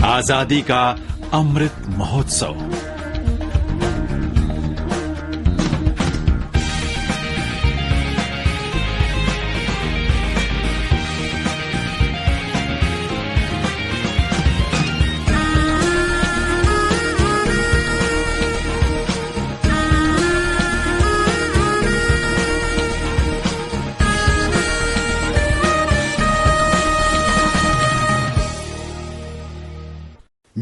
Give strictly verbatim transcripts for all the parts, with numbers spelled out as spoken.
आजादी का अमृत महोत्सव।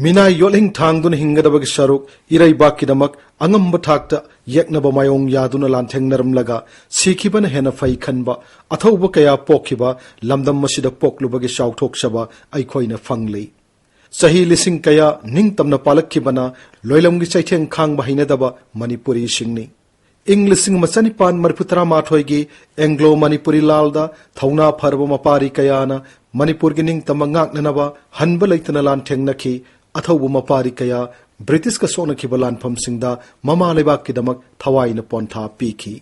ꯃꯤꯅꯥꯏ ꯌꯣꯠꯂꯤꯡ ꯊꯥꯡꯗꯨꯅ ꯍꯤꯡꯒꯗꯕꯒꯤ ꯁꯔꯨꯛ ꯏꯔꯩꯕꯥꯛꯀꯤꯗꯃꯛ ꯑꯉꯝꯕ ꯊꯥꯛꯇ ꯌꯦꯛꯅꯕ ꯃꯥꯌꯣꯡ ꯌꯥꯗꯨꯅ ꯂꯥꯟꯊꯦꯡꯅꯔꯝꯂꯒ ꯁꯤꯈꯤꯕꯅ ꯍꯦꯟꯅ ꯐꯩ ꯈꯟꯕ ꯑꯊꯧꯕ ꯀꯌꯥ ꯄꯣꯛꯈꯤꯕ ꯂꯝꯗꯝ ꯑꯁꯤꯗ ꯄꯣꯛꯂꯨꯕꯒꯤ ꯆꯥꯎꯊꯣꯛꯆꯕ ꯑꯩꯈꯣꯏꯅ ꯐꯪꯂꯤ꯫ ꯆꯍꯤ ꯂꯤꯁꯤꯡ ꯀꯌꯥ ꯅꯤꯡꯇꯝꯅ ꯄꯥꯜꯂꯛꯈꯤꯕꯅ ꯂꯣꯏꯂꯝꯒꯤ ꯆꯩꯊꯦꯡ ꯈꯥꯡꯕ ꯍꯩꯅꯗꯕ ꯃꯅꯤꯄꯨꯔꯤꯁꯤꯡꯅꯤ꯫ ꯏꯪ ꯂꯤꯁꯤꯡ ꯑꯃ ꯆꯅꯤꯄꯥꯟ ꯃꯔꯤꯐꯨ ꯇꯔꯥꯃꯥꯊꯣꯏꯒꯤ ꯑꯦꯡꯒ꯭ꯂꯣ ꯃꯅꯤꯄꯨꯔꯤ ꯂꯥꯜꯗ ꯊꯧꯅꯥ ꯐꯔꯕ ꯃꯄꯥꯔꯤ ꯀꯌꯥꯅ ꯃꯅꯤꯄꯨꯔꯒꯤ ꯅꯤꯡꯇꯝꯕ ꯉꯥꯛꯅꯅꯕ ꯍꯟꯕ ꯂꯩꯇꯅ ꯂꯥꯟꯊꯦꯡꯅꯈꯤ꯫ ꯑꯊꯧꯕ ꯃꯄꯥꯔꯤ ꯀꯌꯥ ꯕ꯭ꯔꯤꯇꯤꯁꯀ ꯁꯣꯛꯅꯈꯤꯕ ꯂꯥꯟꯐꯝꯁꯤꯡꯗ ꯃꯃꯥ ꯂꯩꯕꯥꯛꯀꯤꯗꯃꯛ ꯊꯋꯥꯏꯅ ꯄꯣꯟꯊꯥ ꯄꯤꯈꯤ꯫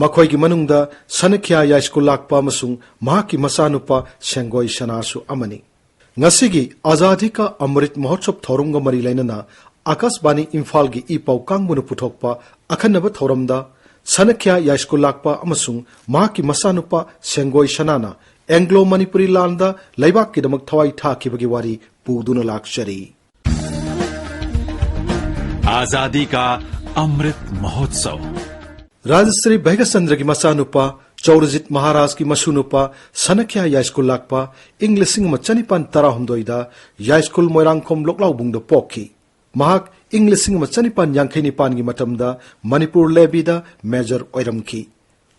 ꯃꯈꯣꯏꯒꯤ ꯃꯅꯨꯡꯗ ꯁꯅꯈ꯭ꯌꯥ ꯌꯥꯏꯁ꯭ꯀꯨꯜ ꯂꯥꯛꯄ ꯑꯃꯁꯨꯡ ꯃꯍꯥꯛꯀꯤ ꯃꯆꯥꯅꯨꯄꯥ ꯁꯦꯡꯒꯣꯏ ꯁꯅꯥꯁꯨ ꯑꯃꯅꯤ꯫ ꯉꯁꯤꯒꯤ ꯑꯖꯥꯗꯤ ꯀꯥ ꯑꯃ꯭ꯔꯤꯠ ꯃꯍꯣꯠꯁꯕ ꯊꯧꯔꯝꯒ ꯃꯔꯤ ꯂꯩꯅꯅ ꯑꯀꯥꯁꯕꯥꯅꯤ ꯏꯝꯐꯥꯜꯒꯤ ꯏ ꯄꯥꯎ ꯀꯥꯡꯕꯨꯅ ꯄꯨꯊꯣꯛꯄ ꯑꯈꯟꯅꯕ ꯊꯧꯔꯝꯗ ꯁꯅꯈ꯭ꯌꯥ ꯌꯥꯏꯁ꯭ꯀꯨꯜ ꯂꯥꯛꯄ ꯑꯃꯁꯨꯡ ꯃꯍꯥꯛꯀꯤ ꯃꯆꯥꯅꯨꯄꯥ ꯁꯦꯡꯒꯣꯏ ꯁꯅꯥꯅ ꯑꯦꯡꯒ꯭ꯂꯣ ꯃꯅꯤꯄꯨꯔꯤ ꯂꯥꯟꯗ ꯂꯩꯕꯥꯛꯀꯤꯗꯃꯛ ꯊꯋꯥꯏ ꯊꯥꯈꯤꯕꯒꯤ ꯋꯥꯔꯤ ꯄꯨꯗꯨꯅ ꯂꯥꯛꯆꯔꯤ꯫ आजादी का अमृत महोत्सव। ꯔꯥꯖꯁ꯭ꯔꯤ ꯚꯩꯒꯆꯟꯗ꯭ꯔꯒꯤ ꯃꯆꯥꯅꯨꯄꯥ ꯆꯧꯔꯖꯤꯠ ꯃꯍꯥꯔꯥꯖꯀꯤ ꯃꯁꯨꯅꯨꯄꯥ ꯁꯅꯈ꯭ꯌꯥ ꯌꯥꯏꯁ꯭ꯀꯨꯜ ꯂꯥꯛꯄ ꯏꯪ ꯂꯤꯁꯤꯡ ꯑꯃ ꯆꯅꯤꯄꯥꯟ ꯇꯔꯥꯍꯨꯝꯗꯣꯏꯗ ꯌꯥꯏꯁ꯭ꯀꯨꯜ ꯃꯣꯏꯔꯥꯡꯈꯣꯝ ꯂꯣꯛꯂꯥꯎꯕꯨꯡꯗ ꯄꯣꯛꯈꯤ꯫ ꯃꯍꯥꯛ ꯏꯪ ꯂꯤꯁꯤꯡ ꯑꯃ ꯆꯅꯤꯄꯥꯟ ꯌꯥꯡꯈꯩ ꯅꯤꯄꯥꯟꯒꯤ ꯃꯇꯝꯗ ꯃꯅꯤꯄꯨꯔ ꯂꯦꯚꯤꯗ ꯃꯦꯖꯔ ꯑꯣꯏꯔꯝꯈꯤ꯫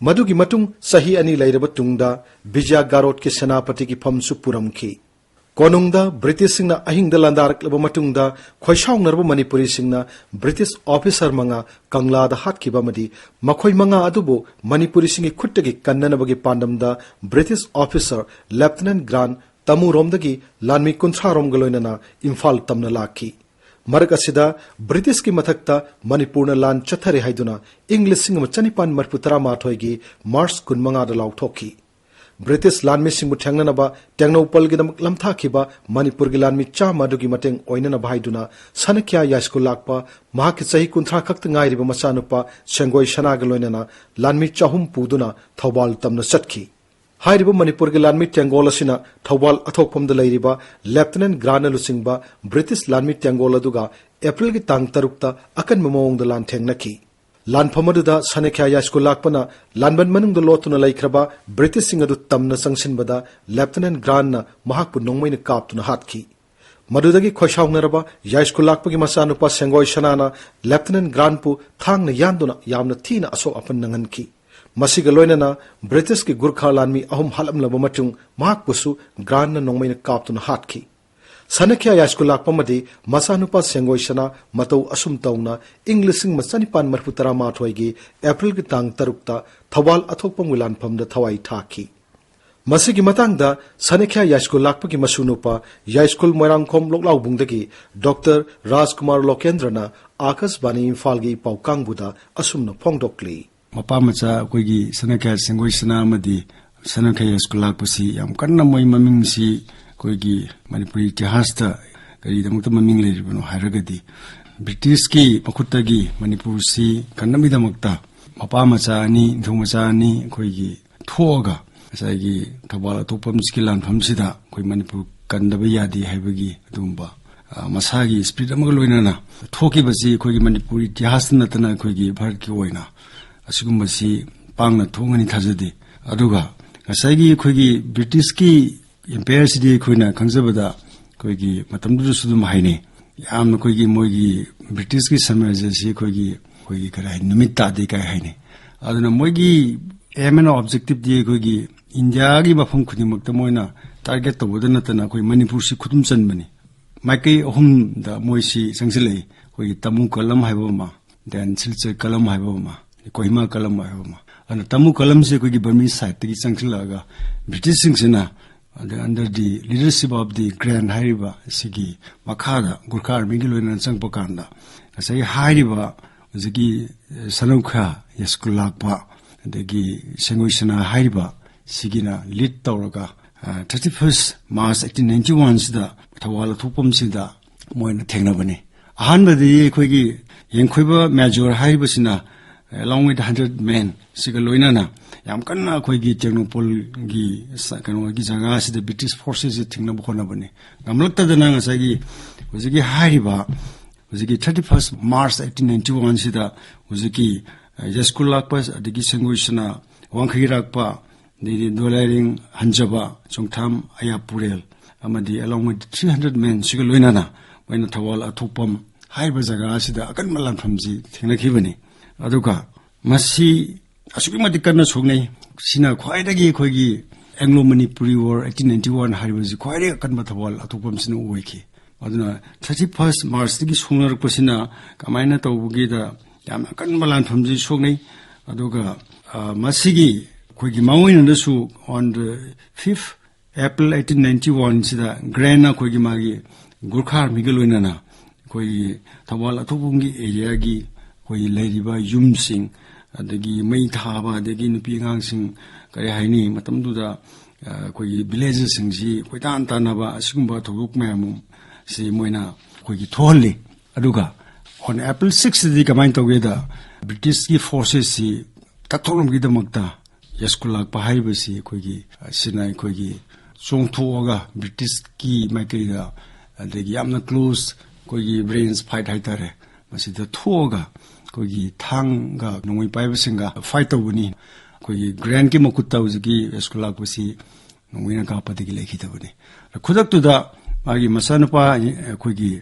ꯃꯗꯨꯒꯤ ꯃꯇꯨꯡ ꯆꯍꯤ ꯑꯅꯤ ꯂꯩꯔꯕ ꯇꯨꯡꯗ ꯕꯤꯖꯌ ꯒꯥꯔꯣꯠꯀꯤ ꯁꯦꯅꯥꯄꯇꯤꯒꯤ ꯐꯝꯁꯨ ꯄꯨꯔꯝꯈꯤ꯫ ꯀꯣꯅꯨꯡꯗ ꯕ꯭ꯔꯤꯇꯤꯁꯁꯤꯡꯅ ꯑꯍꯤꯡꯗ ꯂꯥꯟꯗꯥꯔꯛꯂꯕ ꯃꯇꯨꯡꯗ ꯈꯣꯏꯁꯥꯎꯅꯔꯕ ꯃꯅꯤꯄꯨꯔꯤꯁꯤꯡꯅ ꯕ꯭ꯔꯤꯇꯤꯁ ꯑꯣꯐꯤꯁꯔ ꯃꯉꯥ ꯀꯪꯂꯥꯗ ꯍꯥꯠꯈꯤꯕ ꯑꯃꯗꯤ ꯃꯈꯣꯏ ꯃꯉꯥ ꯑꯗꯨꯕꯨ ꯃꯅꯤꯄꯨꯔꯤꯁꯤꯡꯒꯤ ꯈꯨꯠꯇꯒꯤ ꯀꯟꯅꯅꯕꯒꯤ ꯄꯥꯟꯗꯝꯗ ꯕ꯭ꯔꯤꯇꯤꯁ ꯑꯣꯐꯤꯁꯔ ꯂꯦꯐꯇꯤꯅꯦꯟ ꯒ꯭ꯔꯥꯟ ꯇꯃꯨꯔꯣꯝꯗꯒꯤ ꯂꯥꯟꯃꯤ ꯀꯨꯟꯊ꯭ꯔꯥ ꯔꯣꯝꯒ ꯂꯣꯏꯅꯅ ꯏꯝꯐꯥꯜ ꯇꯝꯅ ꯂꯥꯛꯈꯤ꯫ ꯃꯔꯛ ꯑꯁꯤꯗ ꯕ꯭ꯔꯤꯇꯤꯁꯀꯤ ꯃꯊꯛꯇ ꯃꯅꯤꯄꯨꯔꯅ ꯂꯥꯟ ꯆꯠꯊꯔꯦ ꯍꯥꯏꯗꯨꯅ ꯏꯪ ꯂꯤꯁꯤꯡ ꯑꯃ ꯆꯅꯤꯄꯥꯟ ꯃꯔꯤꯐꯨ ꯇꯔꯥꯃꯥꯊꯣꯏꯒꯤ ꯃꯥꯔꯆ ꯀꯨꯟꯃꯉꯥꯗ ꯂꯥꯎꯊꯣꯛꯈꯤ꯫ ꯕ꯭ꯔꯤꯇꯤꯁ ꯂꯥꯟꯃꯤꯁꯤꯡꯕꯨ ꯊꯦꯡꯅꯅꯕ ꯇꯦꯡꯅꯧꯄꯜꯒꯤꯗꯃꯛ ꯂꯝꯊꯥꯈꯤꯕ ꯃꯅꯤꯄꯨꯔꯒꯤ ꯂꯥꯟꯃꯤ ꯆꯥꯝꯃ ꯑꯗꯨꯒꯤ ꯃꯇꯦꯡ ꯑꯣꯏꯅꯅꯕ ꯍꯥꯏꯗꯨꯅ ꯁꯅꯈ꯭ꯌꯥ ꯌꯥꯏꯁ꯭ꯀꯨꯜ ꯂꯥꯛꯄ ꯃꯍꯥꯛꯀꯤ ꯆꯍꯤ ꯀꯨꯟꯊ꯭ꯔꯥ ꯈꯛꯇ ꯉꯥꯏꯔꯤꯕ ꯃꯆꯥꯅꯨꯄꯥ ꯁꯦꯡꯒꯣꯏ ꯁꯅꯥꯒ ꯂꯣꯏꯅꯅ ꯂꯥꯟꯃꯤ ꯆꯍꯨꯝ ꯄꯨꯗꯨꯅ ꯊꯧꯕꯥꯜ ꯇꯝꯅ ꯆꯠꯈꯤ꯫ ꯍꯥꯏꯔꯤꯕ ꯃꯅꯤꯄꯨꯔꯒꯤ ꯂꯥꯟꯃꯤ ꯇꯦꯡꯒꯣꯜ ꯑꯁꯤꯅ ꯊꯧꯕꯥꯜ ꯑꯊꯣꯛꯐꯝꯗ ꯂꯩꯔꯤꯕ ꯂꯦꯐꯇꯤꯅꯦꯟ ꯒ꯭ꯔꯥꯟꯅ ꯂꯨꯆꯤꯡꯕ ꯕ꯭ꯔꯤꯇꯤꯁ ꯂꯥꯟꯃꯤ ꯇꯦꯡꯒꯣꯜ ꯑꯗꯨꯒ ꯑꯦꯄ꯭ꯔꯤꯜꯒꯤ ꯇꯥꯡ ꯇꯔꯨꯛꯇ ꯑꯀꯟꯕ ꯃꯑꯣꯡꯗ ꯂꯥꯟꯊꯦꯡꯅꯈꯤ꯫ ꯂꯥꯟꯐꯝ ꯑꯗꯨꯗ ꯁꯅꯈ꯭ꯌꯥ ꯌꯥꯏꯁ꯭ꯀꯨꯜ ꯂꯥꯛꯄꯅ ꯂꯥꯟꯕꯟ ꯃꯅꯨꯡꯗ ꯂꯣꯠꯇꯨꯅ ꯂꯩꯈ꯭ꯔꯕ ꯕ꯭ꯔꯤꯇꯤꯁꯁꯤꯡ ꯑꯗꯨ ꯇꯝꯅ ꯆꯪꯁꯤꯟꯕꯗ ꯂꯦꯐꯇꯤꯅꯦꯟ ꯒ꯭ꯔꯥꯟꯅ ꯃꯍꯥꯛꯄꯨ ꯅꯣꯡꯃꯩꯅ ꯀꯥꯞꯇꯨꯅ ꯍꯥꯠꯈꯤ꯫ ꯃꯗꯨꯗꯒꯤ ꯈꯣꯏꯁꯥꯎꯅꯔꯕ ꯌꯥꯏꯁ꯭ꯀꯨꯜ ꯂꯥꯛꯄꯒꯤ ꯃꯆꯥꯅꯨꯄꯥ ꯁꯦꯡꯒꯣꯏ ꯁꯅꯥꯅ ꯂꯦꯐꯇꯤꯅꯦꯟ ꯒ꯭ꯔꯥꯟꯄꯨ ꯊꯥꯡꯅ ꯌꯥꯟꯗꯨꯅ ꯌꯥꯝꯅ ꯊꯤꯅ ꯑꯁꯣꯛ ꯑꯄꯟ ꯅꯪꯍꯟꯈꯤ꯫ ꯃꯁꯤꯒ ꯂꯣꯏꯅꯅ ꯕ꯭ꯔꯤꯇꯤꯁꯀꯤ ꯒꯨꯔꯈꯥ ꯂꯥꯟꯃꯤ ꯑꯍꯨꯝ ꯍꯥꯠꯂꯝꯂꯕ ꯃꯇꯨꯡ ꯃꯍꯥꯛꯄꯨꯁꯨ ꯒ꯭ꯔꯥꯟꯅ ꯅꯣꯡꯃꯩꯅ ꯀꯥꯞꯇꯨꯅ ꯍꯥꯠꯈꯤ꯫ ꯁꯅꯈ꯭ꯌꯥ ꯌꯥꯏꯁ꯭ꯀꯨꯜ ꯂꯥꯛꯄ ꯑꯃꯗꯤ ꯃꯆꯥꯅꯨꯄꯥ ꯁꯦꯡꯒꯣꯏ ꯁꯅꯥ ꯃꯇꯧ ꯑꯁꯨꯝ ꯇꯧꯅ ꯏꯪ ꯂꯤꯁꯤꯡ ꯑꯃ ꯆꯅꯤꯄꯥꯟ ꯃꯔꯤꯐꯨ ꯇꯔꯥꯃꯥꯊꯣꯏꯒꯤ ꯑꯦꯄ꯭ꯔꯤꯜꯒꯤ ꯇꯥꯡ ꯇꯔꯨꯛꯇ ꯊꯧꯕꯥꯜ ꯑꯊꯣꯛꯄꯝꯒꯤ ꯂꯥꯟꯐꯝꯗ ꯊꯋꯥꯏ ꯊꯥꯈꯤ꯫ ꯃꯁꯤꯒꯤ ꯃꯇꯥꯡꯗ ꯁꯅꯈ꯭ꯌꯥ ꯌꯥꯏꯁ꯭ꯀꯨꯜ ꯂꯥꯛꯄꯒꯤ ꯃꯁꯨ ꯅꯨꯄꯥ ꯌꯥꯏꯁ꯭ꯀꯨꯜ ꯃꯣꯏꯔꯥꯡꯈꯣꯝ ꯂꯣꯛꯂꯥꯎꯕꯨꯡꯗꯒꯤ ꯗꯣꯛꯇꯔ ꯔꯥꯖꯀꯨꯃꯥꯔ ꯂꯣꯀꯦꯟꯗ꯭ꯔꯅ ꯑꯥꯀꯥꯁꯕꯥꯅꯤ ꯏꯝꯐꯥꯜꯒꯤ ꯏꯄꯥꯎ ꯀꯥꯡꯕꯨꯗ ꯑꯁꯨꯝꯅ ꯐꯣꯡꯗꯣꯛꯂꯤ꯫ ꯃꯄꯥ ꯃꯆꯥ ꯑꯩꯈꯣꯏꯒꯤ ꯁꯅꯈ꯭ꯌꯥ ꯁꯦꯡꯒꯣꯏ ꯁꯅꯥ ꯑꯃꯗꯤ ꯁꯅꯈ꯭ꯌꯥ ꯌꯥꯏꯁ꯭ꯀꯨꯜ ꯂꯥꯛꯄꯁꯤ ꯌꯥꯝ ꯀꯟꯅ ꯃꯣꯏ ꯃꯃꯤꯡꯁꯤ ꯑꯩꯈꯣꯏꯒꯤ ꯃꯅꯤꯄꯨꯔꯤ ꯏꯇꯤꯍꯥꯁꯇ ꯀꯔꯤꯗꯃꯛꯇ ꯃꯃꯤꯡ ꯂꯩꯔꯤꯕꯅꯣ ꯍꯥꯏꯔꯒꯗꯤ, ꯕ꯭ꯔꯤꯇꯤꯁꯀꯤ ꯃꯈꯨꯠꯇꯒꯤ ꯃꯅꯤꯄꯨꯔꯁꯤ ꯀꯟꯅꯕꯒꯤꯗꯃꯛꯇ ꯃꯄꯥ ꯃꯆꯥ ꯑꯅꯤ, ꯅꯤꯡꯊꯧ ꯃꯆꯥ ꯑꯅꯤ ꯑꯩꯈꯣꯏꯒꯤ ꯊꯣꯛꯑꯒ ꯉꯁꯥꯏꯒꯤ ꯊꯧꯕꯥꯜ ꯑꯊꯣꯛꯄꯝꯁꯤꯒꯤ ꯂꯥꯟꯐꯝꯁꯤꯗ ꯑꯩꯈꯣꯏ ꯃꯅꯤꯄꯨꯔ ꯀꯟꯗꯕ ꯌꯥꯗꯦ ꯍꯥꯏꯕꯒꯤ ꯑꯗꯨꯒꯨꯝꯕ, ꯑ, ꯃꯁꯥꯒꯤ ꯏꯁꯄꯤꯔꯤꯠ ꯑꯃꯒ ꯂꯣꯏꯅꯅ ꯊꯣꯛꯈꯤꯕꯁꯤ ꯑꯩꯈꯣꯏꯒꯤ ꯃꯅꯤꯄꯨꯔ ꯏꯇꯤꯍꯥꯁꯇ ꯅꯠꯇꯅ ꯑꯩꯈꯣꯏꯒꯤ ꯚꯥꯔꯠꯀꯤ ꯑꯣꯏꯅ ꯑꯁꯤꯒꯨꯝꯕꯁꯤ ꯄꯥꯡꯅ ꯊꯣꯛꯒꯅꯤ ꯊꯥꯖꯗꯦ꯫ ꯑꯗꯨꯒ ꯉꯁꯥꯏꯒꯤ ꯑꯩꯈꯣꯏꯒꯤ ꯕ꯭ꯔꯤꯇꯤꯁꯀꯤ ꯏꯝꯄꯥꯌꯔꯁꯤꯗꯤ ꯑꯩꯈꯣꯏꯅ ꯈꯪꯖꯕꯗ ꯑꯩꯈꯣꯏꯒꯤ ꯃꯇꯝꯗꯨꯗꯁꯨ ꯑꯗꯨꯝ ꯍꯥꯏꯅꯩ, ꯌꯥꯝꯅ ꯑꯩꯈꯣꯏꯒꯤ ꯃꯣꯏꯒꯤ ꯕ꯭ꯔꯤꯇꯤꯁꯀꯤ ꯁꯥꯝꯔꯥꯖ꯭ꯌꯁꯤ ꯑꯩꯈꯣꯏꯒꯤ, ꯑꯩꯈꯣꯏꯒꯤ ꯀꯔꯤ ꯍꯥꯏꯅꯤ, ꯅꯨꯃꯤꯠ ꯇꯥꯗꯦ ꯀꯥꯏ ꯍꯥꯏꯅꯩ꯫ ꯑꯗꯨꯅ ꯃꯣꯏꯒꯤ aim and objectiveꯗꯤ ꯑꯩꯈꯣꯏꯒꯤ ꯏꯟꯗꯤꯌꯥꯒꯤ ꯃꯐꯝ ꯈꯨꯗꯤꯡꯃꯛꯇ ꯃꯣꯏꯅ target ꯇꯧꯕꯗ ꯅꯠꯇꯅ ꯑꯩꯈꯣꯏ ꯃꯅꯤꯄꯨꯔꯁꯤ ꯈꯨꯗꯨꯝ ꯆꯟꯕꯅꯤ꯫ ꯃꯥꯏꯀꯩ ꯑꯍꯨꯝꯗ ꯃꯣꯏꯁꯤ ꯆꯪꯁꯤꯜꯂꯛꯏ꯫ ꯑꯩꯈꯣꯏꯒꯤ ꯇꯥꯃꯨ ꯀꯂꯝ ꯍꯥꯏꯕ ꯑꯃ, then ꯁꯤꯜꯆꯔ ꯀꯂꯝ ꯍꯥꯏꯕ ꯑꯃ, ꯀꯣꯍꯤꯃꯥ ꯀꯂꯝ ꯍꯥꯏꯕ ꯑꯃ꯫ ꯑꯗꯨꯅ ꯇꯥꯃꯨ ꯀꯂꯝꯁꯦ ꯑꯩꯈꯣꯏꯒꯤ ꯕꯔꯃꯤꯁ sideꯇꯒꯤ ꯆꯪꯁꯤꯜꯂꯛꯑꯒ ꯕ꯭ꯔꯤꯇꯤꯁꯁꯤꯡꯁꯤꯅ, ꯑꯗ under the leadership of the Grant ꯍꯥꯏꯔꯤꯕ ꯁꯤꯒꯤ ꯃꯈꯥꯗ ꯒꯨꯔꯈꯥ armyꯒꯤ ꯂꯣꯏꯅꯅ ꯆꯪꯉꯛꯄ ꯀꯥꯟꯗ ꯉꯁꯥꯏꯒꯤ ꯍꯥꯏꯔꯤꯕ ꯍꯧꯖꯤꯛꯀꯤ, ꯑꯦ, ꯁꯅꯧꯈꯥ ꯌꯥꯏꯁ꯭ꯀꯨꯜ ꯂꯥꯛꯄ ꯑꯗꯒꯤ ꯁꯦꯡꯒꯣꯏ ꯁꯅꯥ ꯍꯥꯏꯔꯤꯕ ꯁꯤꯒꯤꯅ ꯂꯤꯗ ꯇꯧꯔꯒ thirty first March eighteen ninety ꯋꯥꯟꯁꯤꯗ ꯊꯧꯕꯥꯜ ꯑꯊꯣꯛꯄꯝꯁꯤꯗ ꯃꯣꯏꯅ ꯊꯦꯡꯅꯕꯅꯤ꯫ ꯑꯍꯥꯟꯕꯗꯤ ꯑꯩꯈꯣꯏꯒꯤ ꯌꯦꯡꯈꯣꯏꯕ ꯃꯦꯖꯣꯔ ꯍꯥꯏꯔꯤꯕꯁꯤꯅ along with hundred men ꯁꯤꯒ ꯂꯣꯏꯅꯅ ꯌꯥꯝ ꯀꯟꯅ ꯑꯩꯈꯣꯏꯒꯤ ꯇꯦꯡꯅꯧꯄꯜꯒꯤ ꯁ-, ꯀꯩꯅꯣꯒꯤ ꯖꯒꯥꯁꯤꯗ ꯕ꯭ꯔꯤꯇꯤꯁ ꯐꯣꯔꯁꯦꯁꯁꯦ ꯊꯤꯡꯅꯕ ꯍꯣꯠꯅꯕꯅꯤ꯫ ꯉꯝꯂꯛꯇꯗꯅ ꯉꯁꯥꯏꯒꯤ ꯍꯧꯖꯤꯛꯀꯤ ꯍꯥꯏꯔꯤꯕ ꯍꯧꯖꯤꯛꯀꯤ thirty first March eighteen ninety ꯋꯥꯟꯁꯤꯗ ꯍꯧꯖꯤꯛꯀꯤ, ꯑ, ꯌꯥꯏꯁ꯭ꯀꯨꯜ ꯂꯥꯛꯄ, ꯑꯗꯒꯤ ꯁꯦꯡꯒꯣꯏ ꯁꯅꯥ, ꯋꯥꯡꯈꯩ ꯂꯥꯛꯄ, ꯑꯗꯩꯗꯤ ꯗꯣꯂꯥꯏꯔꯦꯡ ꯍꯟꯖꯕ, ꯆꯣꯡꯊꯥꯝ ꯑꯌꯥꯄꯨꯔꯦꯜ ꯑꯃꯗꯤ along with three hundred men ꯁꯤꯒ ꯂꯣꯏꯅꯅ ꯃꯣꯏꯅ ꯊꯧꯕꯥꯜ ꯑꯊꯣꯛꯄꯝ ꯍꯥꯏꯔꯤꯕ ꯖꯒꯥ ꯑꯁꯤꯗ ꯑꯀꯟꯕ ꯂꯥꯟꯐꯝꯁꯤ ꯊꯦꯡꯅꯈꯤꯕꯅꯤ꯫ ꯑꯗꯨꯒ ꯃꯁꯤ ꯑꯁꯨꯛꯀꯤ ꯃꯇꯤꯛ ꯀꯟꯅ ꯁꯣꯛꯅꯩ꯫ ꯁꯤꯅ ꯈ꯭ꯋꯥꯏꯗꯒꯤ ꯑꯩꯈꯣꯏꯒꯤ Anglo Manipuri War eighteen ninety one ꯍꯥꯏꯔꯤꯕꯁꯤ ꯈ꯭ꯋꯥꯏꯗꯒꯤ ꯑꯀꯟꯕ ꯊꯧꯕꯥꯜ ꯑꯊꯣꯛꯄꯝꯁꯤꯅ ꯑꯣꯏꯈꯤ꯫ ꯑꯗꯨꯅ ꯊꯥꯔꯇꯤ ꯐꯥꯔꯁ ꯃꯥꯔꯆꯇꯒꯤ ꯁꯣꯛꯅꯔꯛꯄꯁꯤꯅ ꯀꯃꯥꯏꯅ ꯇꯧꯕꯒꯦꯗ ꯌꯥꯝꯅ ꯑꯀꯟꯕ ꯂꯥꯟꯐꯝꯁꯤ ꯁꯣꯛꯅꯩ꯫ ꯑꯗꯨꯒ, ꯑ, ꯃꯁꯤꯒꯤ ꯑꯩꯈꯣꯏꯒꯤ ꯃꯥꯡꯑꯣꯏꯅꯅꯁꯨ on the fifth April eighteen ninety one ꯁꯤꯗ ꯒ꯭ꯔꯦꯟ ꯑꯩꯈꯣꯏꯒꯤ ꯃꯥꯒꯤ ꯒꯨꯔꯈꯥ ꯑꯥꯔꯃꯤꯒ ꯂꯣꯏꯅꯅ ꯑꯩꯈꯣꯏꯒꯤ ꯊꯧꯕꯥꯜ ꯑꯊꯣꯛꯄꯝꯒꯤ ꯑꯦꯔꯤꯌꯥꯒꯤ ꯑꯩꯈꯣꯏꯒꯤ ꯂꯩꯔꯤꯕ ꯌꯨꯝꯁꯤꯡ, ꯑꯗꯒꯤ ꯃꯩ ꯊꯥꯕ, ꯑꯗꯒꯤ ꯅꯨꯄꯤ ꯑꯉꯥꯡꯁꯤꯡ, ꯀꯔꯤ ꯍꯥꯏꯅꯤ, ꯃꯇꯝꯗꯨꯗ, ꯑ, ꯑꯩꯈꯣꯏꯒꯤ ꯚꯤꯂꯦꯖꯦꯁꯁꯤꯡꯁꯤ ꯀꯣꯏꯇꯥꯟ ꯇꯥꯟꯅꯕ ꯑꯁꯤꯒꯨꯝꯕ ꯊꯧꯗꯣꯛ ꯃꯌꯥꯝ ꯑꯁꯤ ꯃꯣꯏꯅ ꯑꯩꯈꯣꯏꯒꯤ ꯊꯣꯛꯍꯜꯂꯤ꯫ ꯑꯗꯨꯒ on April six ꯁꯤꯗꯤ ꯀꯃꯥꯏꯅ ꯇꯧꯒꯦꯗ, ꯕ꯭ꯔꯤꯇꯤꯁꯀꯤ ꯐꯣꯔꯁꯦꯁꯁꯤ ꯀꯛꯊꯣꯛꯅꯕꯒꯤꯗꯃꯛꯇ ꯌꯥꯏꯁ꯭ꯀꯨꯜ ꯂꯥꯛꯄ ꯍꯥꯏꯔꯤꯕꯁꯤ ꯑꯩꯈꯣꯏꯒꯤ, ꯑꯁꯤꯅ ꯑꯩꯈꯣꯏꯒꯤ ꯆꯣꯡꯊꯣꯛꯑꯒ ꯕ꯭ꯔꯤꯇꯤꯁꯀꯤ ꯃꯥꯏꯀꯩꯗ, ꯑꯗꯒꯤ ꯌꯥꯝꯅ ꯀ꯭ꯂꯣꯖ ꯑꯩꯈꯣꯏꯒꯤ ꯔꯦꯟꯖ ꯐꯥꯏꯠ ꯍꯥꯏꯇꯥꯔꯦ, ꯃꯁꯤꯗ ꯊꯣꯛꯑꯒ ꯑꯩꯈꯣꯏꯒꯤ ꯊꯥꯡꯒ ꯅꯣꯡꯃꯩ ꯄꯥꯏꯕꯁꯤꯡꯒ ꯐꯥꯏꯠ ꯇꯧꯕꯅꯤ꯫ ꯑꯩꯈꯣꯏꯒꯤ ꯒ꯭ꯔꯦꯟꯒꯤ ꯃꯈꯨꯠꯇ ꯍꯧꯖꯤꯛꯀꯤ ꯌꯥꯏꯁ꯭ꯀꯨꯜ ꯂꯥꯛꯄꯁꯤ ꯅꯣꯡꯃꯩꯅ ꯀꯥꯞꯄꯗꯒꯤ ꯂꯩꯈꯤꯗꯕꯅꯤ꯫ ꯈꯨꯗꯛꯇꯨꯗ ꯃꯥꯒꯤ ꯃꯆꯥꯅꯨꯄꯥ ꯑꯩꯈꯣꯏꯒꯤ,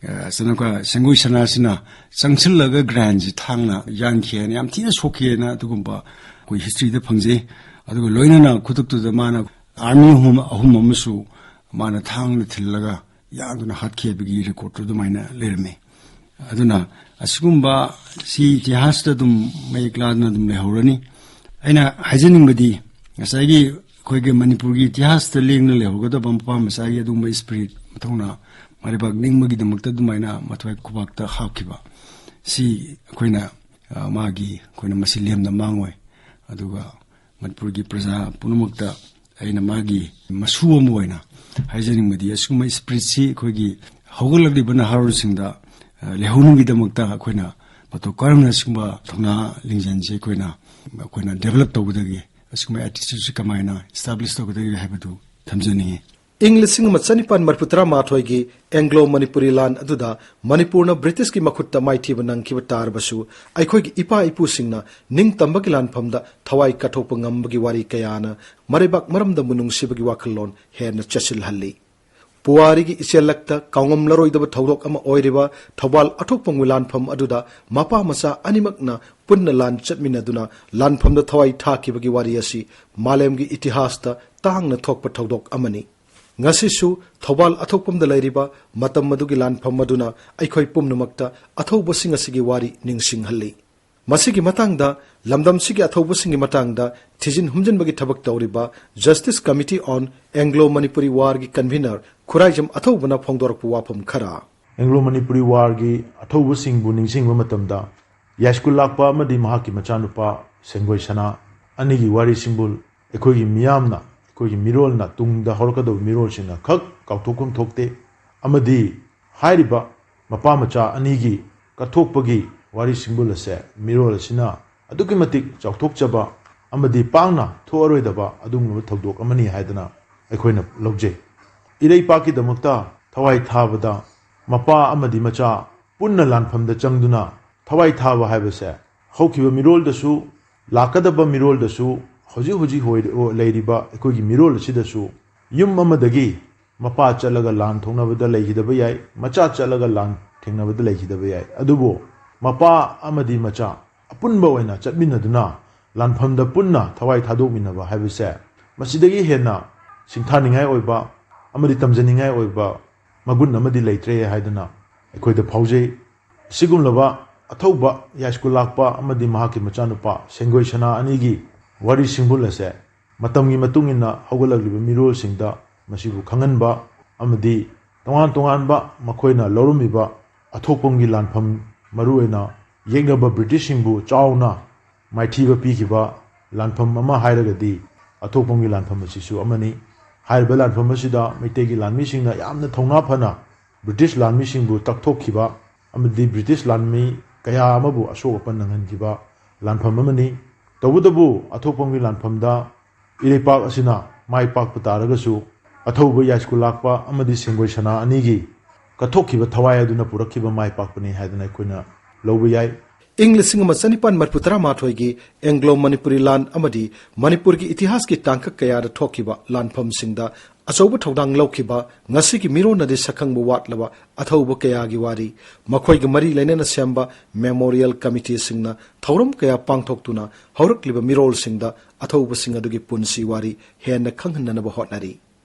ꯑ, ꯁꯅꯥ-, ꯁꯦꯡꯒꯣꯏ ꯁꯅꯥꯁꯤꯅ ꯆꯪꯁꯤꯜꯂꯒ ꯒ꯭ꯔꯦꯟꯁꯤ ꯊꯥꯡꯅ ꯌꯥꯟꯈꯤ ꯍꯥꯏꯅ, ꯌꯥꯝ ꯊꯤꯅ ꯁꯣꯛꯈꯤ ꯍꯥꯏꯅ ꯑꯗꯨꯒꯨꯝꯕ ꯑꯩꯈꯣꯏ ꯍꯤꯁꯇ꯭ꯔꯤꯗ ꯐꯪꯖꯩ꯫ ꯑꯗꯨꯒ ꯂꯣꯏꯅꯅ ꯈꯨꯗꯛꯇꯨꯗ ꯃꯥꯅ ꯑꯥꯔꯃꯤ ꯑꯍꯨꯝ, ꯑꯍꯨꯝ ꯑꯃꯁꯨ ꯃꯥꯅ ꯊꯥꯡꯅ ꯊꯤꯜꯂꯒ ꯌꯥꯟꯗꯨꯅ ꯍꯥꯠꯈꯤ ꯍꯥꯏꯕꯒꯤ ꯔꯦꯀꯣꯔꯠꯇꯨ ꯑꯗꯨꯃꯥꯏꯅ ꯂꯩꯔꯝꯃꯤ꯫ ꯑꯗꯨꯅ ꯑꯁꯤꯒꯨꯝꯕ ꯁꯤ ꯏꯇꯤꯍꯥꯁꯇ ꯑꯗꯨꯝ ꯃꯌꯦꯛ ꯂꯥꯗꯨꯅ ꯑꯗꯨꯝ ꯂꯩꯍꯧꯔꯅꯤ꯫ ꯑꯩꯅ ꯍꯥꯏꯖꯅꯤꯡꯕꯗꯤ ꯉꯁꯥꯏꯒꯤ ꯑꯩꯈꯣꯏꯒꯤ ꯃꯅꯤꯄꯨꯔꯒꯤ ꯏꯇꯤꯍꯥꯁꯇ ꯂꯦꯡꯅ ꯂꯩꯍꯧꯒꯗꯕ ꯃꯄꯥ ꯃꯆꯥꯒꯤ ꯑꯗꯨꯒꯨꯝꯕ ꯏꯁꯄꯤꯔꯤꯠ ꯃꯊꯧꯅꯥ ꯃꯔꯩꯕꯥꯛ ꯅꯤꯡꯕꯒꯤꯗꯃꯛꯇ ꯑꯗꯨꯃꯥꯏꯅ ꯃꯊ꯭ꯋꯥꯏ ꯈꯨꯕꯥꯛꯇ ꯍꯥꯞꯈꯤꯕ ꯁꯤ ꯑꯩꯈꯣꯏꯅ, ꯑ, ꯃꯥꯒꯤ ꯑꯩꯈꯣꯏꯅ ꯃꯁꯤ ꯂꯦꯝꯅ ꯃꯥꯡꯉꯣꯏ꯫ ꯑꯗꯨꯒ ꯃꯅꯤꯄꯨꯔꯒꯤ ꯄ꯭ꯔꯖꯥ ꯄꯨꯝꯅꯃꯛꯇ ꯑꯩꯅ ꯃꯥꯒꯤ ꯃꯁꯨ ꯑꯃ ꯑꯣꯏꯅ ꯍꯥꯏꯖꯅꯤꯡꯕꯗꯤ, ꯑꯁꯤꯒꯨꯝꯕ ꯏꯁꯄꯤꯔꯤꯠꯁꯤ ꯑꯩꯈꯣꯏꯒꯤ ꯍꯧꯒꯠꯂꯛꯂꯤꯕ ꯅꯍꯥꯔꯣꯜꯁꯤꯡꯗ, ꯑ, ꯂꯩꯍꯧꯅꯕꯒꯤꯗꯃꯛꯇ ꯑꯩꯈꯣꯏꯅ ꯃꯇꯧ ꯀꯔꯝꯅ ꯑꯁꯤꯒꯨꯝꯕ ꯊꯧꯅꯥ ꯂꯤꯡꯖꯦꯜꯁꯤ ꯑꯩꯈꯣꯏꯅ, ꯑꯩꯈꯣꯏꯅ ꯗꯦꯕꯂꯞ ꯇꯧꯒꯗꯒꯦ, ꯑꯁꯤꯒꯨꯝꯕ ꯑꯦꯇꯤꯇ꯭ꯌꯨꯠꯁꯤ ꯀꯃꯥꯏꯅ ꯏꯁꯇꯥꯕ꯭ꯂꯤꯁ ꯇꯧꯒꯗꯒꯦ ꯍꯥꯏꯕꯗꯨ ꯊꯝꯖꯅꯤꯡꯏ꯫ ꯏꯪ ꯂꯤꯁꯤꯡ ꯑꯃ ꯆꯅꯤꯄꯥꯟ ꯃꯔꯤꯐꯨ ꯇꯔꯥꯃꯥꯊꯣꯏꯒꯤ ꯑꯦꯡꯒ꯭ꯂꯣ ꯃꯅꯤꯄꯨꯔꯤ ꯂꯥꯟ ꯑꯗꯨꯗ ꯃꯅꯤꯄꯨꯔꯅ ꯕ꯭ꯔꯤꯇꯤꯁꯀꯤ ꯃꯈꯨꯠꯇ ꯃꯥꯏꯊꯤꯕ ꯅꯪꯈꯤꯕ ꯇꯥꯔꯕꯁꯨ, ꯑꯩꯈꯣꯏꯒꯤ ꯏꯄꯥ ꯏꯄꯨꯁꯤꯡꯅ ꯅꯤꯡꯇꯝꯕꯒꯤ ꯂꯥꯟꯐꯝꯗ ꯊꯋꯥꯏ ꯀꯠꯊꯣꯛꯄ ꯉꯝꯕꯒꯤ ꯋꯥꯔꯤ ꯀꯌꯥꯅ ꯃꯔꯩꯕꯥꯛ ꯃꯔꯝꯗꯝꯕꯨ ꯅꯨꯡꯁꯤꯕꯒꯤ ꯋꯥꯈꯜꯂꯣꯟ ꯍꯦꯟꯅ ꯆꯦꯠꯁꯤꯜꯍꯜꯂꯤ꯫ ꯄꯨꯋꯥꯔꯤꯒꯤ ꯏꯆꯦꯜꯂꯛꯇ ꯀꯥꯎꯉꯝꯂꯔꯣꯏꯗꯕ ꯊꯧꯗꯣꯛ ꯑꯃ ꯑꯣꯏꯔꯤꯕ ꯊꯧꯕꯥꯜ ꯑꯊꯣꯛꯄꯝꯒꯤ ꯂꯥꯟꯐꯝ ꯑꯗꯨꯗ ꯃꯄꯥ ꯃꯆꯥ ꯑꯅꯤꯃꯛꯅ ꯄꯨꯟꯅ ꯂꯥꯟ ꯆꯠꯃꯤꯟꯅꯗꯨꯅ ꯂꯥꯟꯐꯝꯗ ꯊꯋꯥꯏ ꯊꯥꯈꯤꯕꯒꯤ ꯋꯥꯔꯤ ꯑꯁꯤ ꯃꯥꯂꯦꯝꯒꯤ ꯏꯇꯤꯍꯥꯁꯇ ꯇꯥꯡꯅ ꯊꯣꯛꯄ ꯊꯧꯗꯣꯛ ꯑꯃꯅꯤ꯫ ꯉꯁꯤꯁꯨ ꯊꯧꯕꯥꯜ ꯑꯊꯣꯛꯄꯝꯗ ꯂꯩꯔꯤꯕ ꯃꯇꯝ ꯑꯗꯨꯒꯤ ꯂꯥꯟꯐꯝ ꯑꯗꯨꯅ ꯑꯩꯈꯣꯏ ꯄꯨꯝꯅꯃꯛꯇ ꯑꯊꯧꯕꯁꯤꯡ ꯑꯁꯤꯒꯤ ꯋꯥꯔꯤ ꯅꯤꯡꯁꯤꯡꯍꯜꯂꯤ꯫ ꯃꯁꯤꯒꯤ ꯃꯇꯥꯡꯗ, ꯂꯝꯗꯝꯁꯤꯒꯤ ꯑꯊꯧꯕꯁꯤꯡꯒꯤ ꯃꯇꯥꯡꯗ ꯊꯤꯖꯤꯟ ꯍꯨꯝꯖꯤꯟꯕꯒꯤ ꯊꯕꯛ ꯇꯧꯔꯤꯕ Justice Committee on Anglo Manipuri Warꯒꯤ convener Khuraijam ꯑꯊꯧꯕꯅ ꯐꯣꯡꯗꯣꯔꯛꯄ ꯋꯥꯐꯝ ꯈꯔ꯫ ꯑꯦꯡꯒ꯭ꯂꯣ ꯃꯅꯤꯄꯨꯔꯤ ꯋꯥꯔꯒꯤ ꯑꯊꯧꯕꯁꯤꯡꯕꯨ ꯅꯤꯡꯁꯤꯡꯕ ꯃꯇꯝꯗ, ꯌꯥꯏꯁ꯭ꯀꯨꯜ ꯂꯥꯛꯄ ꯑꯃꯗꯤ ꯃꯍꯥꯛꯀꯤ ꯃꯆꯥꯅꯨꯄꯥ ꯁꯦꯡꯒꯣꯏ ꯁꯅꯥ ꯑꯅꯤꯒꯤ ꯋꯥꯔꯤꯁꯤꯡꯕꯨ ꯑꯩꯈꯣꯏꯒꯤ ꯃꯤꯌꯥꯝꯅ, ꯑꯩꯈꯣꯏꯒꯤ ꯃꯤꯔꯣꯜꯅ, ꯇꯨꯡꯗ ꯍꯧꯔꯛꯀꯗꯧꯕ ꯃꯤꯔꯣꯜꯁꯤꯡꯅ ꯈꯛ ꯀꯥꯎꯊꯣꯛꯐꯝ ꯊꯣꯛꯇꯦ꯫ ꯑꯃꯗꯤ ꯍꯥꯏꯔꯤꯕ ꯃꯄꯥ ꯃꯆꯥ ꯑꯅꯤꯒꯤ ꯀꯠꯊꯣꯛꯄꯒꯤ ꯋꯥꯔꯤ ꯁꯤꯡꯕꯨꯜ ꯑꯁꯦ ꯃꯤꯔꯣꯜ ꯑꯁꯤꯅ ꯑꯗꯨꯛꯀꯤ ꯃꯇꯤꯛ ꯆꯥꯎꯊꯣꯛꯆꯕ ꯑꯃꯗꯤ ꯄꯥꯛꯅ ꯊꯣꯛꯑꯔꯣꯏꯗꯕ ꯑꯗꯨꯒꯨꯝꯂꯕ ꯊꯧꯗꯣꯛ ꯑꯃꯅꯤ ꯍꯥꯏꯗꯅ ꯑꯩꯈꯣꯏꯅ ꯂꯧꯖꯩ꯫ ꯏꯔꯩꯄꯥꯛꯀꯤꯗꯃꯛꯇ ꯊꯋꯥꯏ ꯊꯥꯕꯗ ꯃꯄꯥ ꯑꯃꯗꯤ ꯃꯆꯥ ꯄꯨꯟꯅ ꯂꯥꯟꯐꯝꯗ ꯆꯪꯗꯨꯅ ꯊꯋꯥꯏ ꯊꯥꯕ ꯍꯥꯏꯕꯁꯦ ꯍꯧꯈꯤꯕ ꯃꯤꯔꯣꯜꯗꯁꯨ, ꯂꯥꯛꯀꯗꯕ ꯃꯤꯔꯣꯜꯗꯁꯨ, ꯍꯧꯖꯤꯛ ꯍꯧꯖꯤꯛ ꯑꯣꯏ-, ꯂꯩꯔꯤꯕ ꯑꯩꯈꯣꯏꯒꯤ ꯃꯤꯔꯣꯜ ꯑꯁꯤꯗꯁꯨ ꯌꯨꯝ ꯑꯃꯗꯒꯤ ꯃꯄꯥ ꯆꯠꯂꯒ ꯂꯥꯟ ꯊꯣꯛꯅꯕꯗ ꯂꯩꯈꯤꯗꯕ ꯌꯥꯏ, ꯃꯆꯥ ꯆꯠꯂꯒ ꯂꯥꯟ ꯊꯦꯡꯅꯕꯗ ꯂꯩꯈꯤꯗꯕ ꯌꯥꯏ꯫ ꯑꯗꯨꯕꯨ ꯃꯄꯥ ꯑꯃꯗꯤ ꯃꯆꯥ ꯑꯄꯨꯟꯕ ꯑꯣꯏꯅ ꯆꯠꯃꯤꯟꯅꯗꯨꯅ ꯂꯥꯟꯐꯝꯗ ꯄꯨꯟꯅ ꯊꯋꯥꯏ ꯊꯥꯗꯣꯛꯃꯤꯟꯅꯕ ꯍꯥꯏꯕꯁꯦ ꯃꯁꯤꯗꯒꯤ ꯍꯦꯟꯅ ꯁꯤꯡꯊꯥꯅꯤꯡꯉꯥꯏ ꯑꯣꯏꯕ ꯑꯃꯗꯤ ꯇꯝꯖꯅꯤꯡꯉꯥꯏ ꯑꯣꯏꯕ ꯃꯒꯨꯟ ꯑꯃꯗꯤ ꯂꯩꯇ꯭ꯔꯦ ꯍꯥꯏꯗꯨꯅ ꯑꯩꯈꯣꯏꯗ ꯐꯥꯎꯖꯩ꯫ ꯑꯁꯤꯒꯨꯝꯂꯕ ꯑꯊꯧꯕ ꯌꯥꯏꯁ꯭ꯀꯨꯜ ꯂꯥꯛꯄ ꯑꯃꯗꯤ ꯃꯍꯥꯛꯀꯤ ꯃꯆꯥꯅꯨꯄꯥ ꯁꯦꯡꯒꯣꯏ ꯁꯅꯥ ꯑꯅꯤꯒꯤ ꯋꯥꯔꯤ ꯁꯤꯡꯕꯨꯜ ꯑꯁꯦ ꯃꯇꯝꯒꯤ ꯃꯇꯨꯡ ꯏꯟꯅ ꯍꯧꯒꯠꯂꯛꯂꯤꯕ ꯃꯤꯔꯣꯜꯁꯤꯡꯗ ꯃꯁꯤꯕꯨ ꯈꯪꯍꯟꯕ ꯑꯃꯗꯤ ꯇꯣꯉꯥꯟ ꯇꯣꯉꯥꯟꯕ ꯃꯈꯣꯏꯅ ꯂꯧꯔꯝꯃꯤꯕ ꯑꯊꯣꯛꯄꯝꯒꯤ ꯂꯥꯟꯐꯝ, ꯃꯔꯨꯑꯣꯏꯅ ꯌꯦꯛꯅꯕ ꯕ꯭ꯔꯤꯇꯤꯁꯁꯤꯡꯕꯨ ꯆꯥꯎꯅ ꯃꯥꯏꯊꯤꯕ ꯄꯤꯈꯤꯕ ꯂꯥꯟꯐꯝ ꯑꯃ ꯍꯥꯏꯔꯒꯗꯤ ꯑꯊꯣꯛꯄꯝꯒꯤ ꯂꯥꯟꯐꯝ ꯑꯁꯤꯁꯨ ꯑꯃꯅꯤ꯫ ꯍꯥꯏꯔꯤꯕ ꯂꯥꯟꯐꯝ ꯑꯁꯤꯗ ꯃꯩꯇꯩꯒꯤ ꯂꯥꯟꯃꯤꯁꯤꯡꯅ ꯌꯥꯝꯅ ꯊꯧꯅꯥ ꯐꯅ ꯕ꯭ꯔꯤꯇꯤꯁ ꯂꯥꯟꯃꯤꯁꯤꯡꯕꯨ ꯇꯛꯊꯣꯛꯈꯤꯕ ꯑꯃꯗꯤ ꯕ꯭ꯔꯤꯇꯤꯁ ꯂꯥꯟꯃꯤ ꯀꯌꯥ ꯑꯃꯕꯨ ꯑꯁꯣꯛ ꯑꯄꯟ ꯅꯪꯍꯟꯈꯤꯕ ꯂꯥꯟꯐꯝ ꯑꯃꯅꯤ꯫ ꯇꯧꯕꯇꯕꯨ ꯑꯊꯣꯛꯄꯝꯒꯤ ꯂꯥꯟꯐꯝꯗ ꯏꯔꯩꯄꯥꯛ ꯑꯁꯤꯅ ꯃꯥꯏ ꯄꯥꯛꯄ ꯇꯥꯔꯒꯁꯨ ꯑꯊꯧꯕ ꯌꯥꯏꯁ꯭ꯀꯨꯜ ꯂꯥꯛꯄ ꯑꯃꯗꯤ ꯁꯦꯡꯒꯣꯏ ꯁꯅꯥ ꯑꯅꯤꯒꯤ ꯀꯠꯊꯣꯛꯈꯤꯕ ꯊꯋꯥꯏ ꯑꯗꯨꯅ ꯄꯨꯔꯛꯈꯤꯕ ꯃꯥꯏ ꯄꯥꯛꯄꯅꯤ ꯍꯥꯏꯗꯨꯅ ꯑꯩꯈꯣꯏꯅ ꯂꯧꯕ ꯌꯥꯏ꯫ ꯏꯪ ꯂꯤꯁꯤꯡ ꯑꯃ ꯆꯅꯤꯄꯥꯟ ꯃꯔꯤꯐꯨ ꯇꯔꯥꯃꯥꯊꯣꯏꯒꯤ ꯑꯦꯡꯒ꯭ꯂꯣ ꯃꯅꯤꯄꯨꯔꯤ ꯂꯥꯟ ꯑꯃꯗꯤ ꯃꯅꯤꯄꯨꯔꯒꯤ ꯏꯇꯤꯍꯥꯁꯀꯤ ꯇꯥꯡꯀꯛ ꯀꯌꯥꯗ ꯊꯣꯛꯈꯤꯕ ꯂꯥꯟꯐꯝꯁꯤꯡꯗ ꯑꯆꯧꯕ ꯊꯧꯗꯥꯡ ꯂꯧꯈꯤꯕ ꯉꯁꯤꯒꯤ ꯃꯤꯔꯣꯟꯅꯗꯤ ꯁꯛꯈꯪꯕ ꯋꯥꯠꯂꯕ ꯑꯊꯧꯕ ꯀꯌꯥꯒꯤ ꯋꯥꯔꯤ, ꯃꯈꯣꯏꯒ ꯃꯔꯤ ꯂꯩꯅꯅ ꯁꯦꯝꯕ ꯃꯦꯃꯣꯔꯤꯌꯦꯜ ꯀꯃꯤꯇꯤꯁꯤꯡꯅ ꯊꯧꯔꯝ ꯀꯌꯥ ꯄꯥꯡꯊꯣꯛꯇꯨꯅ ꯍꯧꯔꯛꯂꯤꯕ ꯃꯤꯔꯣꯜꯁꯤꯡꯗ ꯑꯊꯧꯕꯁꯤꯡ ꯑꯗꯨꯒꯤ ꯄꯨꯟꯁꯤ ꯋꯥꯔꯤ ꯍꯦꯟꯅ ꯈꯪꯍꯟꯅꯅꯕ ꯍꯣꯠꯅꯔꯤ꯫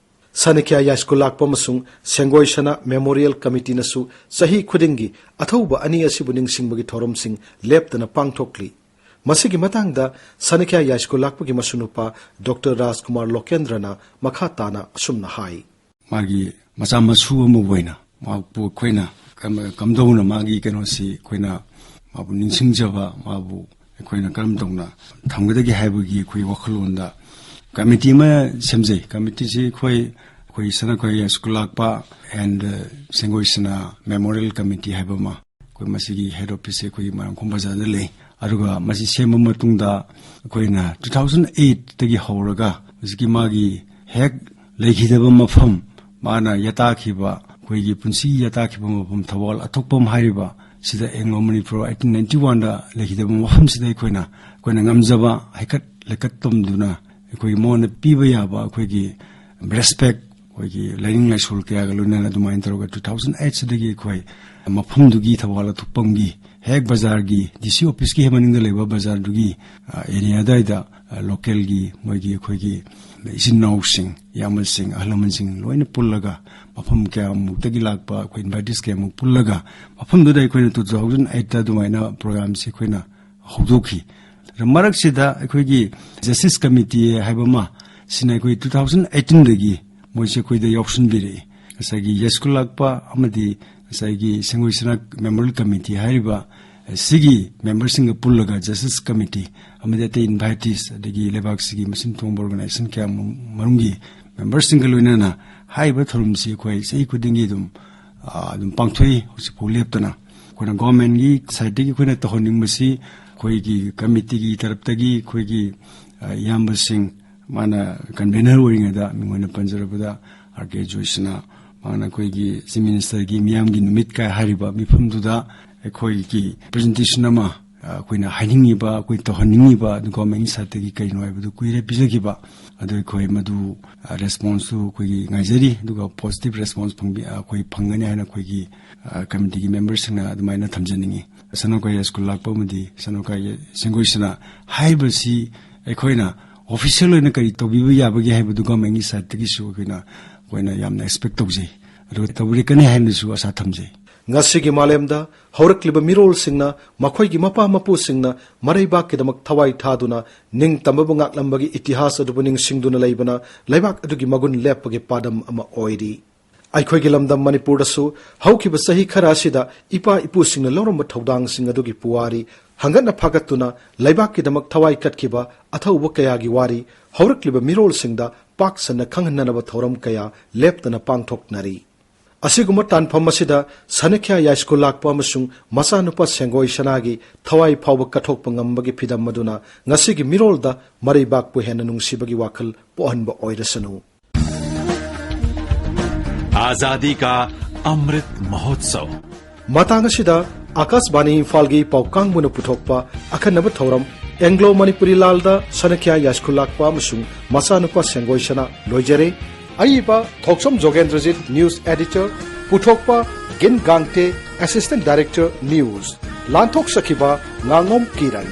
ꯁꯅꯤꯈ꯭ꯌꯥ ꯌꯥꯏꯁ꯭ꯀꯨꯜ ꯂꯥꯛꯄ ꯑꯃꯁꯨꯡ ꯁꯦꯡꯒꯣꯏ ꯁꯅꯥ ꯃꯦꯃꯣꯔꯤꯌꯦꯜ ꯀꯃꯤꯇꯤꯅꯁꯨ ꯆꯍꯤ ꯈꯨꯗꯤꯡꯒꯤ ꯑꯊꯧꯕ ꯑꯅꯤ ꯑꯁꯤꯕꯨ ꯅꯤꯡꯁꯤꯡꯕꯒꯤ ꯊꯧꯔꯝꯁꯤꯡ ꯂꯦꯞꯇꯅ ꯄꯥꯡꯊꯣꯛꯂꯤ꯫ ꯃꯁꯤꯒꯤ ꯃꯇꯥꯡꯗ ꯁꯅꯤꯈ꯭ꯌꯥ ꯌꯥꯏꯁ꯭ꯀꯨꯜ ꯂꯥꯛꯄꯒꯤ ꯃꯁꯨꯅꯨꯄꯥ ꯗꯣꯛꯇꯔ ꯔꯥꯖꯀꯨꯃꯥꯔ ꯂꯣꯀꯦꯟꯗ꯭ꯔꯅ ꯃꯈꯥ ꯇꯥꯅ ꯑꯁꯨꯝꯅ ꯍꯥꯏ꯫ ꯃꯥꯒꯤ ꯃꯆꯥ ꯃꯁꯨ ꯑꯃ ꯑꯣꯏꯅ ꯃꯍꯥꯛꯄꯨ ꯑꯩꯈꯣꯏꯅ ꯀꯝ-, ꯀꯝꯗꯧꯅ ꯃꯥꯒꯤ ꯀꯩꯅꯣꯁꯤ ꯑꯩꯈꯣꯏꯅ ꯃꯥꯕꯨ ꯅꯤꯡꯁꯤꯡꯖꯕ, ꯃꯥꯕꯨ ꯑꯩꯈꯣꯏꯅ ꯀꯔꯝ ꯇꯧꯅ ꯊꯝꯒꯗꯒꯦ ꯍꯥꯏꯕꯒꯤ ꯑꯩꯈꯣꯏ ꯋꯥꯈꯜꯂꯣꯟꯗ ꯀꯃꯤꯇꯤ ꯑꯃ ꯁꯦꯝꯖꯩ꯫ ꯀꯃꯤꯇꯤꯁꯤ ꯑꯩꯈꯣꯏ, ꯑꯩꯈꯣꯏ ꯁꯅꯥꯈꯣꯏ ꯁ꯭ꯀꯨꯜ ꯂꯥꯛꯄ and ꯁꯦꯡꯒꯣꯏ ꯁꯅꯥ ꯃꯦꯃꯣꯔꯤꯌꯦꯜ ꯀꯃꯤꯇꯤ ꯍꯥꯏꯕ ꯑꯃ, ꯑꯩꯈꯣꯏ ꯃꯁꯤꯒꯤ ꯍꯦꯗ ꯑꯣꯐꯤꯁꯁꯦ ꯑꯩꯈꯣꯏꯒꯤ ꯃꯣꯏꯔꯥꯡꯈꯣꯝ ꯕꯖꯥꯔꯗ ꯂꯩ꯫ ꯑꯗꯨꯒ ꯃꯁꯤ ꯁꯦꯝꯕ ꯃꯇꯨꯡꯗ ꯑꯩꯈꯣꯏꯅ two thousand eight ꯇꯒꯤ ꯍꯧꯔꯒ ꯍꯧꯖꯤꯛꯀꯤ ꯃꯥꯒꯤ ꯍꯦꯛ ꯂꯩꯈꯤꯗꯕ ꯃꯐꯝ, ꯃꯥꯅ ꯌꯇꯥꯈꯤꯕ, ꯑꯩꯈꯣꯏꯒꯤ ꯄꯨꯟꯁꯤ ꯌꯇꯥꯈꯤꯕ ꯃꯐꯝ ꯊꯧꯕꯥꯜ ꯑꯊꯣꯛꯄꯝ ꯍꯥꯏꯔꯤꯕ ꯁꯤꯗ Anglo Manipur eighteen ninety one ꯗ ꯂꯩꯈꯤꯗꯕ ꯃꯐꯝꯁꯤꯗ ꯑꯩꯈꯣꯏꯅ, ꯑꯩꯈꯣꯏꯅ ꯉꯝꯖꯕ ꯍꯩꯀꯠ ꯂꯩꯀꯠ ꯇꯝꯗꯨꯅ ꯑꯩꯈꯣꯏꯒꯤ ꯃꯉꯣꯟꯗ ꯄꯤꯕ ꯌꯥꯕ ꯑꯩꯈꯣꯏꯒꯤ respect, ꯑꯩꯈꯣꯏꯒꯤ ꯂꯥꯏꯅꯤꯡ ꯂꯥꯏꯁꯣꯜ ꯀꯌꯥꯒ ꯂꯣꯏꯅꯅ ꯑꯗꯨꯃꯥꯏꯅ ꯇꯧꯔꯒ two thousand eight ꯁꯤꯗꯒꯤ ꯑꯩꯈꯣꯏ ꯃꯐꯝꯗꯨꯒꯤ ꯊꯧꯕꯥꯜ ꯑꯊꯣꯛꯄꯝꯒꯤ ꯍꯦꯛ ꯕꯖꯥꯔꯒꯤ D C office ꯀꯤ ꯍꯦꯛ ꯃꯅꯤꯡꯗ ꯂꯩꯕ ꯕꯖꯥꯔꯗꯨꯒꯤ, ꯑ, area ꯑꯗꯨꯋꯥꯏꯗ, ꯑ, local ꯒꯤ ꯃꯣꯏꯒꯤ ꯑꯩꯈꯣꯏꯒꯤ ꯏꯆꯤꯟ ꯏꯅꯥꯎꯁꯤꯡ, ꯏꯌꯥꯝꯕꯁꯤꯡ, ꯑꯍꯜ ꯂꯃꯟꯁꯤꯡ ꯂꯣꯏꯅ ꯄꯨꯜꯂꯒ ꯃꯐꯝ ꯀꯌꯥꯃꯨꯛꯇꯒꯤ ꯂꯥꯛꯄ ꯑꯩꯈꯣꯏ invitees ꯀꯌꯥꯃꯨꯛ ꯄꯨꯜꯂꯒ ꯃꯐꯝꯗꯨꯗ ꯑꯩꯈꯣꯏꯅ two thousand eight ꯇ ꯑꯗꯨꯃꯥꯏꯅ program ꯁꯤ ꯑꯩꯈꯣꯏꯅ ꯍꯧꯗꯣꯛꯈꯤ꯫ ꯑꯗ ꯃꯔꯛꯁꯤꯗ ꯑꯩꯈꯣꯏꯒꯤ Justice Committee ꯍꯥꯏꯕ ꯑꯃ ꯁꯤꯅ ꯑꯩꯈꯣꯏ two thousand eighteen ꯗꯒꯤ ꯃꯣꯏꯁꯦ ꯑꯩꯈꯣꯏꯗ ꯌꯥꯎꯁꯤꯟꯕꯤꯔꯛꯏ꯫ ꯉꯁꯥꯏꯒꯤ ꯌꯥꯏꯁ꯭ꯀꯨꯜ ꯂꯥꯛꯄ ꯑꯃꯗꯤ ꯉꯁꯥꯏꯒꯤ ꯁꯦꯡꯒꯣꯏ ꯁꯅꯥ ꯃꯦꯃꯣꯔꯤꯌꯦꯜ ꯀꯃꯤꯇꯤ ꯍꯥꯏꯔꯤꯕ ꯁꯤꯒꯤ ꯃꯦꯝꯕꯔꯁꯤꯡꯒ ꯄꯨꯜꯂꯒ ꯖꯁꯇꯤꯁ ꯀꯃꯤꯇꯤ ꯑꯃꯗꯤ ꯑꯇꯩ ꯏꯟꯚꯥꯏꯇꯤꯁ, ꯑꯗꯒꯤ ꯂꯩꯕꯥꯛꯁꯤꯒꯤ ꯃꯁꯤꯡ ꯊꯣꯡꯕ ꯑꯣꯔꯒꯅꯥꯏꯖꯦꯁꯟ ꯀꯌꯥ ꯃꯔꯨꯝꯒꯤ ꯃꯦꯝꯕꯔꯁꯤꯡꯒ ꯂꯣꯏꯅꯅ ꯍꯥꯏꯔꯤꯕ ꯊꯧꯔꯝꯁꯤ ꯑꯩꯈꯣꯏ ꯆꯍꯤ ꯈꯨꯗꯤꯡꯒꯤ ꯑꯗꯨꯝ, ꯑ, ꯑꯗꯨꯝ ꯄꯥꯡꯊꯣꯛꯏ꯫ ꯍꯧꯖꯤꯛꯐꯥꯎ ꯂꯦꯞꯇꯅ ꯑꯩꯈꯣꯏꯅ ꯒꯣꯔꯃꯦꯟꯒꯤ ꯁꯥꯏꯠꯇꯒꯤ ꯑꯩꯈꯣꯏꯅ ꯇꯧꯍꯟꯅꯤꯡꯕꯁꯤ ꯑꯩꯈꯣꯏꯒꯤ ꯀꯃꯤꯇꯤꯒꯤ ꯇꯔꯞꯇꯒꯤ ꯑꯩꯈꯣꯏꯒꯤ, ꯑ, ꯏꯌꯥꯝꯕꯁꯤꯡ, ꯃꯥꯅ ꯀꯟꯚꯦꯅꯔ ꯑꯣꯏꯔꯤꯉꯩꯗ ꯃꯤꯡ ꯑꯣꯏꯅ ꯄꯟꯖꯔꯕꯗ ꯑꯥꯔ ꯀꯦ ꯖꯣꯏꯁꯅ, ꯃꯥꯅ ꯑꯩꯈꯣꯏꯒꯤ ꯆꯤꯐ ꯃꯤꯅꯤꯁꯇꯔꯒꯤ ꯃꯤꯌꯥꯝꯒꯤ ꯅꯨꯃꯤꯠ ꯀꯥꯏ ꯍꯥꯏꯔꯤꯕ ꯃꯤꯐꯝꯗꯨꯗ ꯑꯩꯈꯣꯏꯒꯤ ꯄ꯭ꯔꯖꯦꯟꯇꯦꯁꯟ ꯑꯃ, ꯑ, ꯑꯩꯈꯣꯏꯅ ꯍꯥꯏꯅꯤꯡꯉꯤꯕ, ꯑꯩꯈꯣꯏ ꯇꯧꯍꯟꯅꯤꯡꯉꯤꯕ ꯑꯗꯨ ꯒꯣꯔꯃꯦꯟꯒꯤ ꯁꯥꯏꯠꯇꯒꯤ ꯀꯔꯤꯅꯣ ꯍꯥꯏꯕꯗꯨ ꯀꯨꯏꯔꯦ ꯄꯤꯖꯈꯤꯕ꯫ ꯑꯗꯣ ꯑꯩꯈꯣꯏ ꯃꯗꯨ, ꯑ, ꯔꯦꯁꯄꯣꯟꯁꯁꯨ ꯑꯩꯈꯣꯏꯒꯤ ꯉꯥꯏꯖꯔꯤ, ꯑꯗꯨꯒ ꯄꯣꯖꯤꯇꯤꯚ ꯔꯦꯁꯄꯣꯟꯁ ꯐꯪꯕꯤ-, ꯑ, ꯑꯩꯈꯣꯏ ꯐꯪꯒꯅꯤ ꯍꯥꯏꯅ ꯑꯩꯈꯣꯏꯒꯤ, ꯑ, ꯀꯃꯤꯇꯤꯒꯤ ꯃꯦꯝꯕꯔꯁꯤꯡꯅ ꯑꯗꯨꯃꯥꯏꯅ ꯊꯝꯖꯅꯤꯡꯉꯤ꯫ ꯁꯅꯥ ꯀꯩꯌꯥ ꯁ꯭ꯀꯨꯜ ꯂꯥꯛꯄ ꯑꯃꯗꯤ ꯁꯅꯥ ꯀꯩꯌꯥ ꯁꯦꯡꯒꯣꯏꯁꯅ ꯍꯥꯏꯔꯤꯕꯁꯤ ꯑꯩꯈꯣꯏꯅ ꯑꯣꯐꯤꯁꯤꯌꯦꯜ ꯑꯣꯏꯅ ꯀꯔꯤ ꯇꯧꯕꯤꯕ ꯌꯥꯕꯒꯦ ꯍꯥꯏꯕꯗꯨ ꯒꯣꯔꯃꯦꯟꯒꯤ ꯁꯥꯏꯠꯇꯒꯤꯁꯨ ꯑꯩꯈꯣꯏꯅ, ꯑꯩꯈꯣꯏꯅ ꯌꯥꯝꯅ ꯑꯦꯛꯁꯄꯦꯛ ꯇꯧꯖꯩ꯫ ꯑꯗꯨꯒ ꯇꯧꯕꯤꯔꯛꯀꯅꯤ ꯍꯥꯏꯅꯁꯨ ꯑꯁꯥ ꯊꯝꯖꯩ꯫ ꯉꯁꯤꯒꯤ ꯃꯥꯂꯦꯝꯗ ꯍꯧꯔꯛꯂꯤꯕ ꯃꯤꯔꯣꯜꯁꯤꯡꯅ ꯃꯈꯣꯏꯒꯤ ꯃꯄꯥ ꯃꯄꯨꯁꯤꯡꯅ ꯃꯔꯩꯕꯥꯛꯀꯤꯗꯃꯛ ꯊꯋꯥꯏ ꯊꯥꯗꯨꯅ ꯅꯤꯡꯇꯝꯕꯕꯨ ꯉꯥꯛꯂꯝꯕꯒꯤ ꯏꯇꯤꯍꯥꯁ ꯑꯗꯨꯕꯨ ꯅꯤꯡꯁꯤꯡꯗꯨꯅ ꯂꯩꯕꯅ ꯂꯩꯕꯥꯛ ꯑꯗꯨꯒꯤ ꯃꯒꯨꯟ ꯂꯦꯞꯄꯒꯤ ꯄꯥꯗꯝ ꯑꯃ ꯑꯣꯏꯔꯤ꯫ ꯑꯩꯈꯣꯏꯒꯤ ꯂꯝꯗꯝ ꯃꯅꯤꯄꯨꯔꯗꯁꯨ ꯍꯧꯈꯤꯕ ꯆꯍꯤ ꯈꯔ ꯑꯁꯤꯗ ꯏꯄꯥ ꯏꯄꯨꯁꯤꯡꯅ ꯂꯧꯔꯝꯕ ꯊꯧꯗꯥꯡꯁꯤꯡ ꯑꯗꯨꯒꯤ ꯄꯨꯋꯥꯔꯤ ꯍꯪꯒꯠꯅ ꯐꯒꯠꯇꯨꯅ ꯂꯩꯕꯥꯛꯀꯤꯗꯃꯛ ꯊꯋꯥꯏ ꯀꯠꯈꯤꯕ ꯑꯊꯧꯕ ꯀꯌꯥꯒꯤ ꯋꯥꯔꯤ ꯍꯧꯔꯛꯂꯤꯕ ꯃꯤꯔꯣꯜꯁꯤꯡꯗ ꯄꯥꯛ ꯁꯟꯅ ꯈꯪꯍꯟꯅꯅꯕ ꯊꯧꯔꯝ ꯀꯌꯥ ꯂꯦꯞꯇꯅ ꯄꯥꯡꯊꯣꯛꯅꯔꯤ꯫ ꯑꯁꯤꯒꯨꯝꯕ ꯇꯥꯟꯐꯝ ꯑꯁꯤꯗ ꯁꯅꯈ꯭ꯌꯥ ꯌꯥꯏꯁ꯭ꯀꯨꯜ ꯂꯥꯛꯄ ꯑꯃꯁꯨꯡ ꯃꯆꯥꯅꯨꯄꯥ ꯁꯦꯡꯒꯣꯏ ꯁꯅꯥꯒꯤ ꯊꯋꯥꯏ ꯐꯥꯎꯕ ꯀꯠꯊꯣꯛꯄ ꯉꯝꯕꯒꯤ ꯐꯤꯗꯝ ꯑꯗꯨꯅ ꯉꯁꯤꯒꯤ ꯃꯤꯔꯣꯜꯗ ꯃꯔꯩꯕꯥꯛꯄꯨ ꯍꯦꯟꯅ ꯅꯨꯡꯁꯤꯕꯒꯤ ꯋꯥꯈꯜ ꯄꯣꯛꯍꯟꯕ ꯑꯣꯏꯔꯁꯅꯨ꯫ आजादी का अमृत महोत्सव। ꯃꯇꯥꯡ ꯑꯁꯤꯗ ꯑꯥꯀꯥꯁꯕꯥꯅꯤ ꯏꯝꯐꯥꯜꯒꯤ ꯄꯥꯎ ꯀꯥꯡꯕꯨꯅ ꯄꯨꯊꯣꯛꯄ ꯑꯈꯟꯅꯕ ꯊꯧꯔꯝ ꯑꯦꯡꯒ꯭ꯂꯣ ꯃꯅꯤꯄꯨꯔꯤ ꯂꯥꯜꯗ ꯁꯅꯈ꯭ꯌꯥ ꯌꯥꯏꯁ꯭ꯀꯨꯜ ꯂꯥꯛꯄ ꯑꯃꯁꯨꯡ ꯃꯆꯥꯅꯨꯄꯥ ꯁꯦꯡꯒꯣꯏ ꯁꯅꯥ ꯂꯣꯏꯖꯔꯦ꯫ ꯑꯏꯕ ꯊꯣꯛꯆꯣꯝ ꯖꯣꯒꯦꯟꯗ꯭ꯔꯖꯤꯠ, ꯅ꯭ꯌꯨꯁ ꯑꯦꯗꯤꯇꯔ꯫ ꯄꯨꯊꯣꯛꯄ ꯒꯤꯟ ꯒꯥꯡꯇꯦ, ꯑꯦꯁꯤꯁꯇꯦꯟꯠ ꯗꯥꯏꯔꯦꯛꯇꯔ ꯅ꯭ꯌꯨꯁ꯫ ꯂꯥꯟꯊꯣꯛꯆꯈꯤꯕ ꯉꯥꯉꯣꯝ ꯀꯤꯔꯟ꯫